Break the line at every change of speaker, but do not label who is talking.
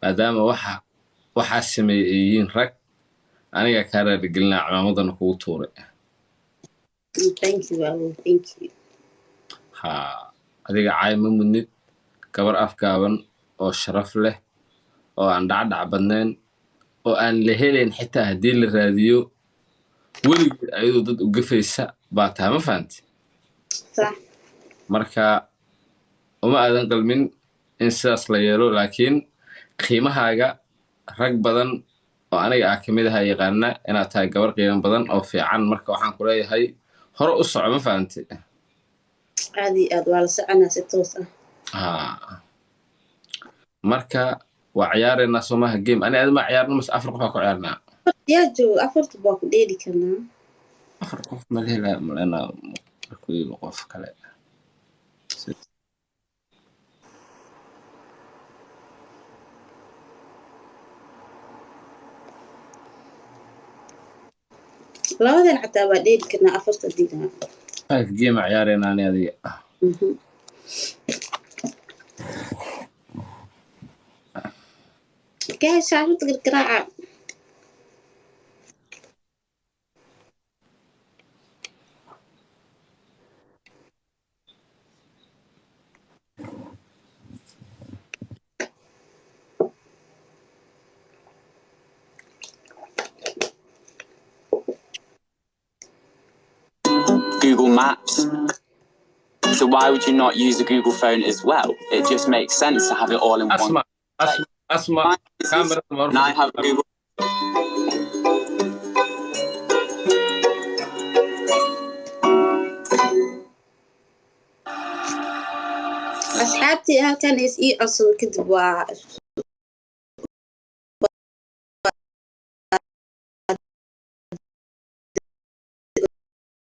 Maadaama waxa waxaa sameeyey ay yihiin rag, aniga kaa raaligelinaa, cimaamadana kugu tuuray.
Thank you, abo, thank you.
Ha, adiga caay ma mudnid. Gabar afgaaban oo sharaf leh oo aan dhacdhac badnayn oo aan la helayn xitaa haddii la raadiyo weligeed ayadoo dad u gafaysa baa tahay, ma fahanti?
Sax.
Marka uma aadan qalmin in sidaas la yeelo, laakiin qiimahaaga rag badan oo aniga ah kamid aha yaqaana inaad tahay gabar qiimo badan oo fiican. Marka waxaan ku leeyahay hore u soco, ma fahanti?
Aad iyo aad, waa la soconaa si toos ah.
Ha, marka waa ciyaareynaa soomaha game? Ani adima ciyaarno mase 4 qof aa ku ciyaarnaa?
Yaa jooga? Afarta baa ku dheeli karnaa.
4 qof ma la helaa malena markuu qof kale.
Labadan xataa waa dheeli karnaa, afarta digaa.
Five game aa ciyaareynaa ani adiga.
Guys, shaashada gargaraaca.
Google Maps. So why would you not use a Google phone as well? It just makes sense to have it all in one.
Asma, Asma, Asma, kaamirada ma.
And I have Google.
Asxaabtii, halkan is ii codsado kadib waa isku